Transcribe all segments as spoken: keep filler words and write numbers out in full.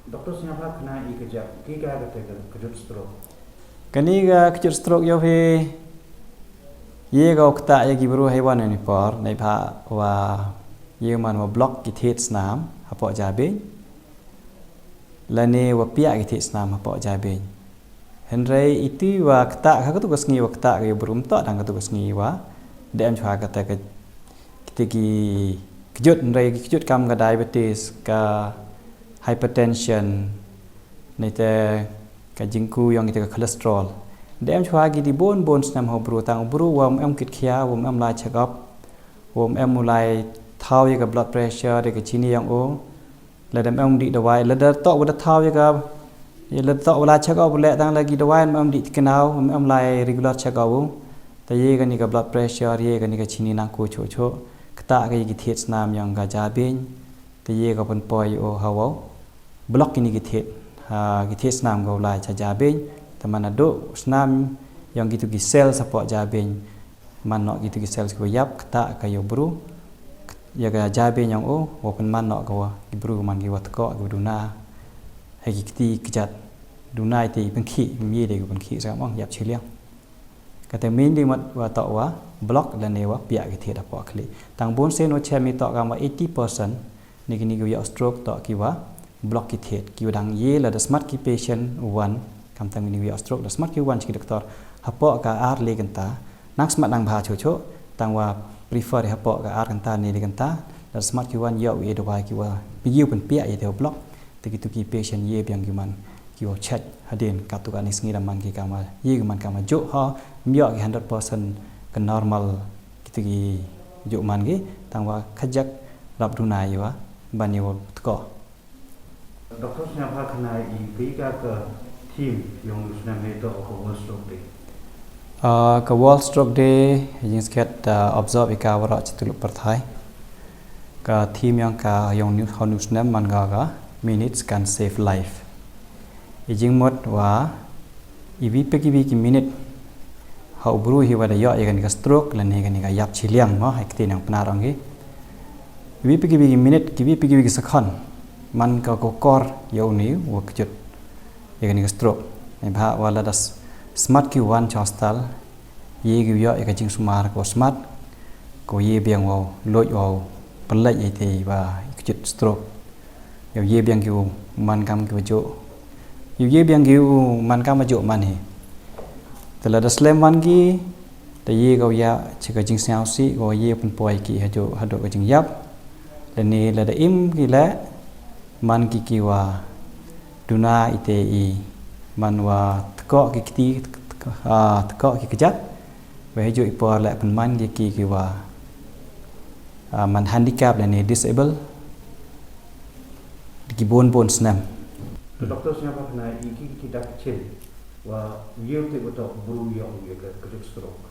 Doctor, sñiawbha khana i kjat, ki ka kate ka kjut stroke? Kani ka kjut stroke yow hi, ye ka u ktah ya ki bru heiwan ni por, neibhah wa ye man wa block ki thied snam hapoh jabieñ, lane wa piah ki thied snam hapoh jabieñ. Hynrei iti wa ktah, ha katu ka sngi wa ktah ka yow bru, ym toh dang katu ka sngi wa da em chwa kata ka, kiti ki kjut, hynrei ki kjut kam ka diabetes, ka hypertension, neite ka jingku yong kiti ka cholesterol. Da em chwa kiti bun bun snem ha u bru, tang u bru wa ym em kit khia, wa ym em lai check up, wa ym em u lai thaw ya ka blood pressure, ya ka chini yong u. Lada ym em dih dawai, lada toh wa da thaw ya ka, lada toh wa lai check up le, tang la ki dawai ym em dih tikna u, ym em lai regular check up u. Te ye kani ka blood pressure, ye kani ka chini nang ku choh choh, ktah ka ya ki thied snam yong ka jabieñ. Te ye ka pynpoi u ha wow block kini ki thied, ha, ki thied snam ka u lai cha jabieñ. Te man naduh snam yong kitu ki cells hapoh jabieñ, man noh kitu ki cells ki wa yap, ktah ka yow bru, ya ka jabieñ yong u, wa pynman noh ka wa ki bru man ki wa tkoh, ki wa duna ha ki kti kjat. Duna ite i pynkhih, ym ye de ki pynkhih, sa ka mong yap chiliang. Kate main de mat wa toh wa block lane wa piah ki thied hapoh khlieh. Tang bun sien wa chem i toh kam wa eighty percent ni kini ki yoh stroke toh ki wa block ki thied, ki wa dang ye lada smat ki patient u wan, kam tang kini ki yoh stroke, lada smat ki wan cha ki doktor hapoh ka ar le kynta, nang smat nang bha choh choh, tang wa prefer hapoh ka ar kynta ne le kynta, lada smat ki wan yoh u e dawai ki wa yow pynpiah ya te wa block. Te kitu ki patient ye biang ki man ki wa chait hadien katu kani sngi da man ki kam wa, ye ki man kam wa joh ha, ym yoh ki hundred percent ka normal, kitu ki joh man ki, tang wa khajiak rap duna ye wa ban ye wa tkoh. Doctor, sñiawbha khana i, ki ka ka theme yong u snem ne toh ka World Stroke Day? Ah, ka World Stroke Day, jingskhet, ah, observe i ka waroh chi tuluk pyrthai. Ka theme yong ka yong u, ha u snem man ka ka Minutes Can Save Life. I jingmut wa iwi pa kiwi ki minute ha u bru hi wa da yoh ya kani ka stroke lane kani ka yap chiliang mo, ha i ktien yong Pnar ong ki. Iwi pa kiwi ki minute, kiwi pa kiwi ki second, man ka kokor ya uni wa kjut ya kani ka stroke. Neibhah wa lada s-, smat ki wan cha hospital, ye ki yoh ya ka jingsumar ka wa smat, ka wa ye biang wow loit wow pynlait ya ite wa kjut stroke. Yow ye biang ki u man kam ki wa joh. Yow ye biang ki u man kam wa joh man hi. Te lada slem man ki, te ye ka u ya cha ka jingsñiawsih, ka wa ye pynpoi ki hajoh, haduh ka jingyap. Lane lada im ki le, man ki ki wa duna ite i, man wa tkoh ki kti, tkoh, ah, tkoh ki kjat. Wa hajoh i por le pynman ki ki ki wa, ah, man handicap lane disable. Ki bun bun snem. Doctor, sñiawbha khana i, ki, ki dak ki chin wa u ye u te wa toh u bru yoh u ya ka, ka kjut stroke?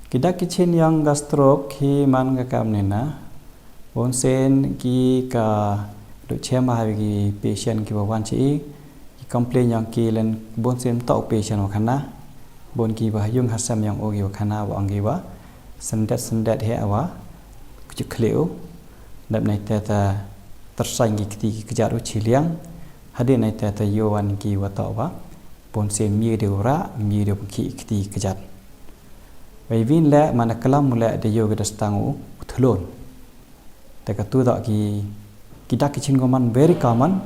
Ki dak ki chin yong ka stroke hi man ka kam ni na. Bun sien ki ka du chem ha ki patient ki wa wan chi i, ki complain yong ki len bun sien toh u patient wa khana. Bun ki wa ha yung ha sem yong u ki wa khana wa ong ki wa syndet syndet hi wa kjut khlieh u. Dep neite ta tyrsañ ki kti ki kjat u chiliang. Hadien neite ta yoh wan ki wa toh wa bun sien ym ye de u rah, ym ye de u pynkhih kti ki kjat. Wei win le man da klam u le da yoh ki da stang u thlun. Te katu toh ki, ki dak ki chin ko man very common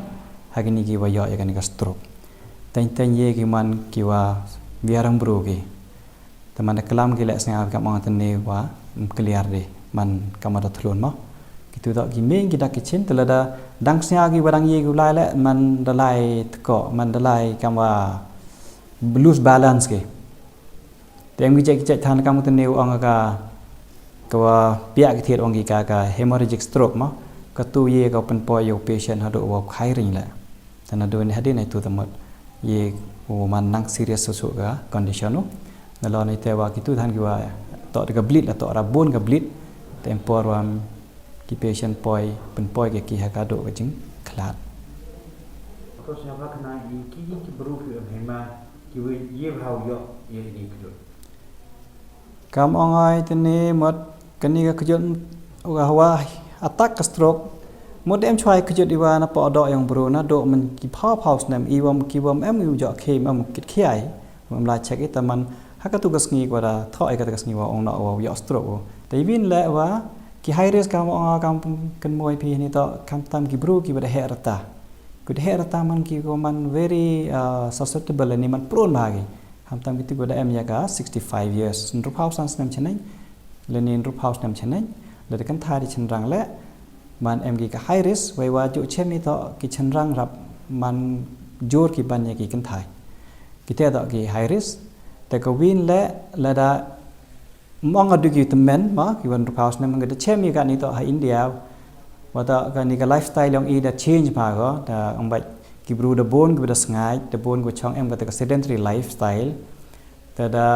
ha kini ki wa yoh ya kani ka stroke. Teng teng ye ki man ki wa biaram bru ki. Te man da klam ki le snga kam ong tene wa ym clear de man kam wa da thlun mo. Kitu toh ki main ki dak ki chin, te lada dang snga ki wa dang ye ki u lai le man da lai tkoh, man da lai kam wa lose balance ki. Te em ki jait ki jait than kam tene u ong ka, ka wa piah ki thied ong ki ka, ka hemorrhagic stroke mo. Katu ye ka pynpoi ya u patient haduh wa khai ring le. Te naduh ni hadien itu te mut ye u man nang serious susu ka condition u. Nalor neite wa kitu than ki wa toh de ka bleed la toh ra bun ka bleed. Te em por wa ki patient poi, pynpoi ki ki ha ka duh ka jingkhlad. Doctor, sñiawbha khana i, ki, ki bru ki em hema ki wa ye bha u yoh ya ini kjut? Kam ong ai tene mut kani ka kjut, u ka hawa attack ka stroke, Mut em chwa i kjut i wa na poh doh yong bru na doh man ki phaw phaw snem i wa ki wa em i u jooh khie, em kit khia i, em la check i ta man ha katu ka sngi wa da thoh i katu ka sngi wa ong noh wa u yoh stroke u. Te i win le wa ki high risk kam ong kam kynmaw i phi ni toh khamtam ki bru ki wa da heh rta. Ki da heh rta man ki ko man very, uh, susceptible ni man prone bha ki. Khamtam ki tu wa da em ya ka sixty-five years. Hynru phaw san snem chaneng. Le ni hynru phaw snem chaneng. Le da kynthai di chynrang le. Man em ki ka high risk, wei wa ju chem i toh ki chynrang rap man jur ki ban ya ki kynthai. Ki te toh ki high risk, te ka win le lada mong adu ki temen ma, ki wan rupaus ne man ka da chem i ka ni toh ha India, wa toh ka ni ka lifestyle yong i da change ma ko, da ong bait ki bru da bun ki da sngai, da bun ko chong em ka ta ka sedentary lifestyle. Te da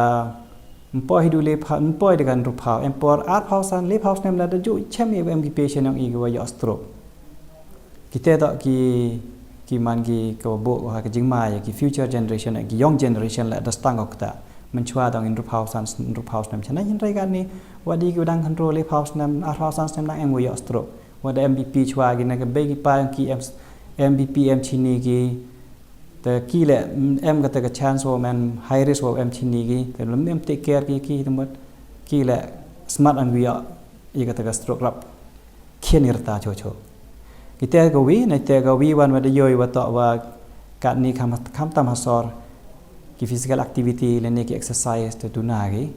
mpoi hi du le pha, mpoi de kan rupaus, em por ar phaw san, le phaw snem la da ju chem i em ki patient yong i ki wa yoh stroke. Ki te toh ki, ki man ki ko bo ha ka jingma ya ki future generation, ki young generation la da stang ko kata. Menchwa dong in rupaus san, rupaus snem chaneng hynrei ka ni, wa di ki dang hynru le phaw snem, ar phaw san snem dang em wa yoh stroke. Wa da M B P chwa ki na ka bei ki pa ki em, M B P em chini ki, te ki le, mm, em ka te ka chance wa em high risk wa em chini ki, te lum em take care ki, ki te mut, ki le smat an wi ya, i ka te ka stroke rap. Khian i rta cho cho. Ki te ka wi, na te ka wi wan wa da yoi wa toh wa ka ni kham, khamtam ha sor, ki physical activity le ni ki exercise te duna ki.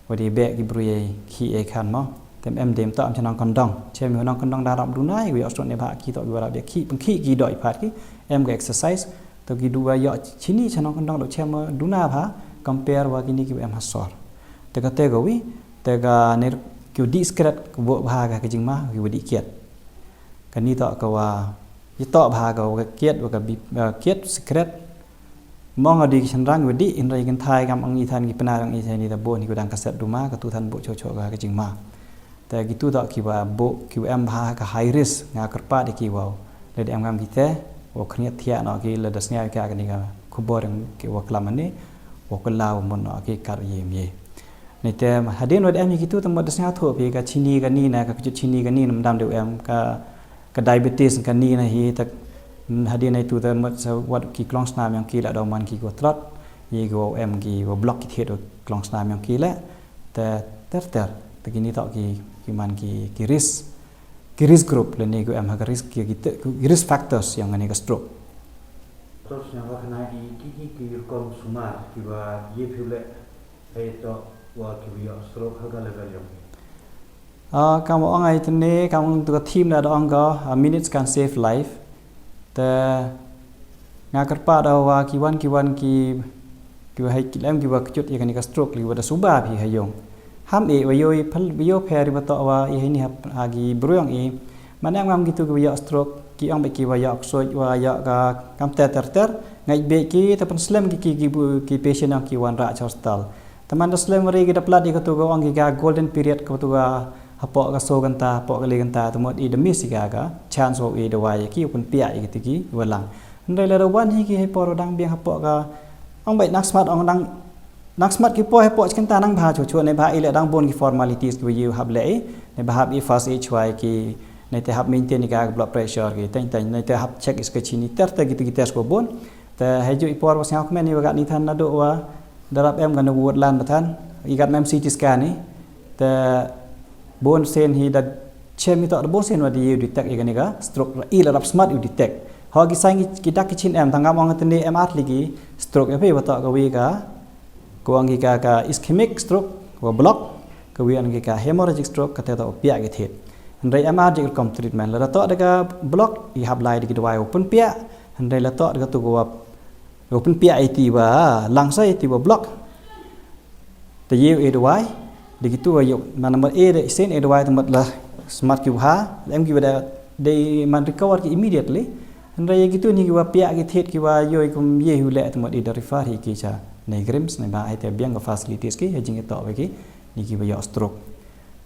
Wa di bek ki bru ye khih ye khan mo. Tem em dem toh am cha nongkyndong. Chem nongkyndong da rap duna, wi Australia ne bha ki toh ki wa rap ye khih, pynkhih ki doi phat ki. Em ka exercise. Toh ki du wa yoh chini cha nongkyndong do chem duna bha, compare wa ki ni ki wa em ha sor. Te ka te ka wi, te ka ner ki wa di skret, ki wa bha ka, ka jingma, ki wa di kiet. Ka ni toh ka wa, i toh bha ka wa ka kiet, wa ka bi, eh, kiet skret, Mong adi ki chynrang wa di, hynrei kynthai kam ang i than ki pnar ang i than i da bun hi ku dang ka set duma, ka tu than bu cho cho ka, ka jingma. Te ki tu toh ki wa bu, ki wa em bha ka high risk, nga kyrpad i ki wa. Le da em kam ki te, wa khniat thiah noh ki, le da sngap ka, ka ni ka khubor yong ki wa klam ni, wa kylla wa mon noh ki kat ye ye. Ni te hadien wa da em ki tu, te mut da sngap thoh phi ka chini ka ni na, ka kjut chini ka ni na, mdam de em ka Ka diabetes ka ni na hi tak, mm, hadien i tu te mut sa wat ki klongsnam yong ki la da man ki ko trot, ye ko em ki ko block ki thied ko klongsnam yong ki le, te ter ter, te ki ni toh ki, ki man ki, ki risk, ki risk group le ni ko em ha ka risk ki, ki te, ki risk factors yong ni ka stroke. Terus yang ka kena ki, ki, ki, ki rukom sumar, ki wa ye phi le, hei toh, wa ki wa yoh stroke ha ka level yong ki. Ah, kam ong ai tene, kam ong tu ka theme da ong ka, ah, minutes can save life. Te nga kyrpad da wa ki wan, ki wan ki, ki wa hai ki lem ki wa kjut ya ka ni ka stroke li wa da suba phi ha yung. Ham e wa yo i phal, wa yo pher wa toh wa i hai ni hap, ha ki bru yong i. Mane ngam ki tu ki wa yoh stroke, ki ong be ki wa yoh ksuid, wa yoh ka kam ter ter ter. Ngai be ki, te pynslem ki, ki, ki bu, ki patient yong ki wan rah cha hospital. Te man da slem ri ki da plat i ka tu ka ong ki ka golden period ka tu ka hapoh ka so kynta, hapoh ka le kynta, te mut i da miss i ka ka chance wa i da wai ki u pynpiah i ki ti ki wa lang. Hynrei le da wan hi ki hei por dang biang hapoh ka ong bai nang smat ong dang, nang smat ki por hapoh chi kynta nang bha chu chu ne bha i le dang bun ki formalities ki wa i hap le i, ne bha hap i first aid chwa ki, ne te hap maintain i ka blood pressure ki, teng teng, ne te hap check i ska chini ter ter ki ti ki test ko bun. Te hei ju i por wa sngap kmen i wa kat ni than na du wa da rap em ka na ward lan ba than, i kat mem C T scan i. Te bun sen hi da chem i toh da bun sen wa di u detect i ka ni ka stroke, i la rap smat u detect. Ho ki sign ki, ki dak ki chin em, tang kam ong te ni em ar li ki stroke ya phi wa toh ka wi ka, ko ong ki ka, ka ischemic stroke wa block, ka wi ong ki ka hemorrhagic stroke, ka te toh piah ki thied. Hynrei em ar jik rukom treatment, la da toh da ka block, i hap lai da ki dawai wa pynpiah, hynrei la toh da ka tu ka wa Ko pynpiah i ti wa, lang sa i ti wa block. Te ye e dawai, de ki tu wa yo, man number A de sen e dawai te mut la smat ki wa, em ki wa da, de man recover ki immediately. Hynrei ye ki tu ni ki wa piah ki thied ki wa yo i kum ye hu le te mut i da refer hi ki cha NEIGRIHMS, ne ba ai te biang ka facilities ki, ha jingtoh wa ki, ni ki wa yoh stroke.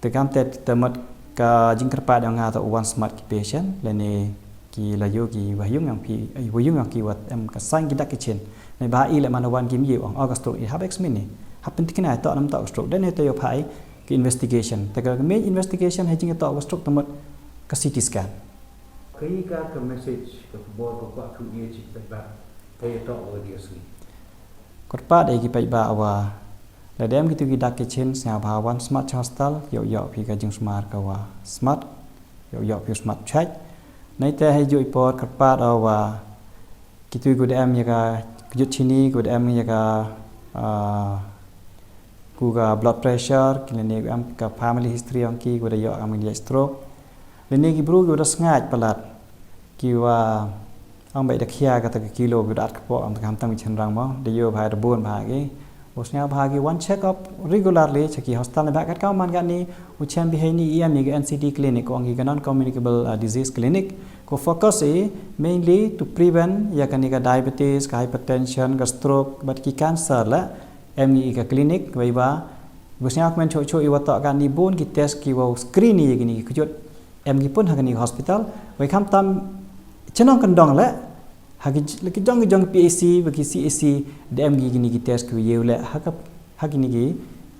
Te kam te, te mut ka jingkyrpad yong nga toh wan smat ki patient, lane ki la yo ki wa yung yong phi, eh, wa yung yong ki wa em ka sign ki dak ki chin. Ne ba i le man wan kim ye ong, oh, ka stroke i hap examine ni. Hap pyntikna toh nam toh ka stroke. Then he te yo phai ki investigation. Te ka main investigation ha jingtoh ka stroke te mut ka C T scan. Ka hi ka ka message ka khubor ka kwah phi u ai ya ki paidbah, te ya toh wa di asli. Kyrpad ya ki paidbah wa lada em kitu ki dak ki chin, sngewbha wan smat cha hospital, yoh yoh phi ka jingsumar ka wa smat, yoh yoh phi u smat chait. Neite hei jooh i por kyrpad o wa kitu ki da em ya ka kjut chini, ki da em ya ka, ah, ku ka blood pressure, ki lane em ka family history yong ki, ki da yoh ka maliat stroke. Lane ki bru ki da sngaid palat, ki wa ong bai da khia ka ta ka kilo, ki da at ka po, am ta ka ham tam ki chynrang mo, da yoh bha da bun bha ki. U sngewbha ki wan check up regularly cha ki hospital neibhah kat ka man kani, u chem bha ini i em ya ka N C D clinic, ko ong ki ka non communicable, uh, disease clinic. Ko focus i mainly to prevent ya kani ka diabetes, ka hypertension, ka stroke, bad ki cancer la. Em ngi i ka clinic, wei wa, wa sngewkmen choh choh i wa toh kani bun ki test ki wa screen i ya kini ki kjut. Em ngi pun ha kani ka hospital, wei khamtam chnong kyndong la, ha ki j-, la ki jong ki jong P H C, wa ki C H C, da em ngi kini ki test ki wa ye u la, ha ka, ha kini ki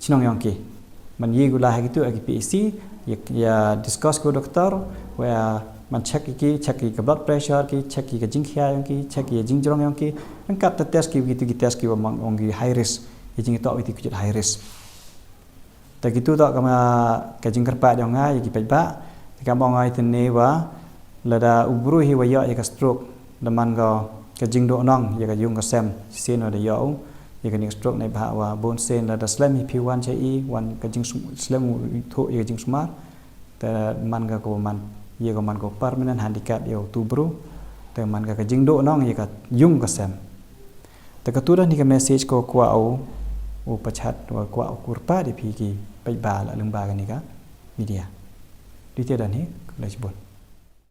chnong yong ki. Man ye u la ha kitu ha ki P H C, ya, ya discuss ko doctor, wa man check ki, check ki ka blood pressure ki, check ki ka jingkhia yong ki, check ki ya jingjrong yong ki, ryngkat ta test ki, kitu ki test ki wa mang ong ki high risk, ya jingtoh kitu ki kjut high risk. Ta kitu toh ka ma ka jingkyrpad yong nga ya ki paidbah, ta ka ma ong nga i tene wa, lada u bru hi wa yoh ya ka stroke, da man ka, ka jingduh nong ya ka yung ka sem, sien wa da yoh u ya kani ka stroke neibhah wa bun sien lada slem hi phi wan cha i, wan ka jing sum-, slem u thoh ya ka jingsumar, ta man ka ko man, ya ko man ko permanent handicap ya u tu bru, ta man ka ka jingduh nong ya ka yung ka sem. Ta katu da ni ka message ko kwah u, u pachat, wa kwah u kyrpad ya phi ki paidbah la lyngba kani ka media. Di te da ni, khublei chibun.